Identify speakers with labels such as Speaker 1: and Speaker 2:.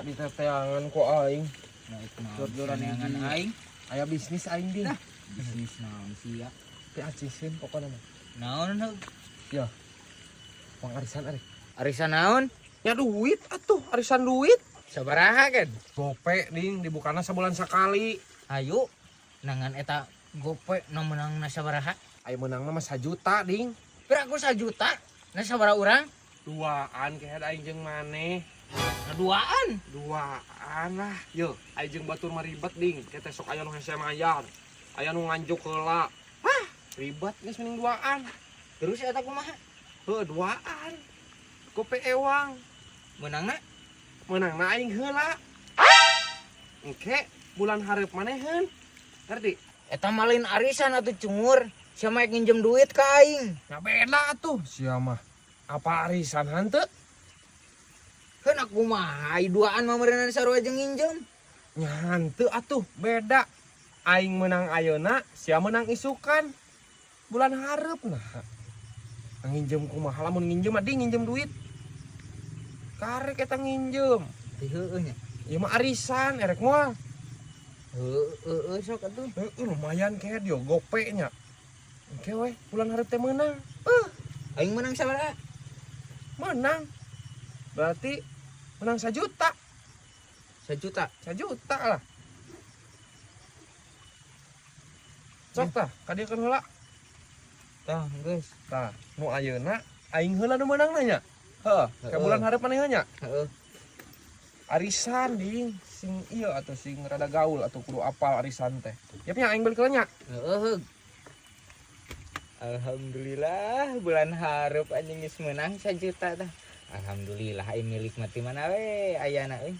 Speaker 1: Diteteangan ku aing.
Speaker 2: Nah, itu naon
Speaker 1: Jor-joran
Speaker 2: neangan
Speaker 1: hiji.
Speaker 2: Aing.
Speaker 1: Aya bisnis aing, Ding.
Speaker 2: Nah. Bisnis naon sia?
Speaker 1: Teh aciseun pokona mah.
Speaker 2: Naon heug?
Speaker 1: Ya. Uang arisan arek.
Speaker 2: Arisan naon?
Speaker 1: Ya duit atuh, arisan duit.
Speaker 2: Sabaraha kan?
Speaker 1: Gope, Ding, dibukana sebulan sekali.
Speaker 2: Ayo nangan eta gope nu meunangna sabaraha?
Speaker 1: Ayo menangna mah 1 juta, Ding.
Speaker 2: Pira aku 1 juta? Nah, sabaraha urang?
Speaker 1: Duaan kehed aing jeung maneh.
Speaker 2: Nah, duaan.
Speaker 1: Duaan lah. Yo, aing jeung batur mah ribet, Ding. Kita sok aya nu hese mayar. Aya nu nganjuk heula. Hah, ribet geus mending duaan.
Speaker 2: Terus eta kumaha?
Speaker 1: Heuh, duaan. Gope ewang.
Speaker 2: Meunangna?
Speaker 1: Meunangna aing heula. Engke bulan hareup maneheun. Ngerti?
Speaker 2: Eta mah lain arisan atuh, cungur. Sia mah nginjem duit ka aing.
Speaker 1: Nah, beda atuh sia mah. Apa arisan hanteu?
Speaker 2: Keun aku mah ai duaan mah meureunna sarua jeung nginjem.
Speaker 1: Nya hanteu atuh, beda. Aing menang ayeuna, sia menang isukan. Bulan hareup nah. Nginjem kumaha lamun nginjem mah, Ding, nginjem duit. Karek eta nginjem.
Speaker 2: Teu heueuh nya.
Speaker 1: Ieu mah arisan, erek moal.
Speaker 2: Heueuh heueuh sok atuh.
Speaker 1: Heueuh, lumayan kehed yo gope nya. Engke we bulan hareup teh meunang.
Speaker 2: Aing menang sabaraha?
Speaker 1: Menang. Berarti menang 1 juta.
Speaker 2: 1 juta.
Speaker 1: 1 juta lah. Sok tah, kadieukeun heula.
Speaker 2: Tah, geus.
Speaker 1: Tah, nu ayeuna aing heula nu meunang nya. Heuh, ke
Speaker 2: Heeh.
Speaker 1: bulan hareup maneh nya.
Speaker 2: Heeh.
Speaker 1: Arisan, Ding, sing ieu atau sing rada gaul atau kudu apal arisan teh. Yap nya, aing balik heula nya.
Speaker 2: Heeh heug. Alhamdulillah bulan hareup anjing geus meunang 1 juta tah. Alhamdulillah aing milik mati mana we ayana euy.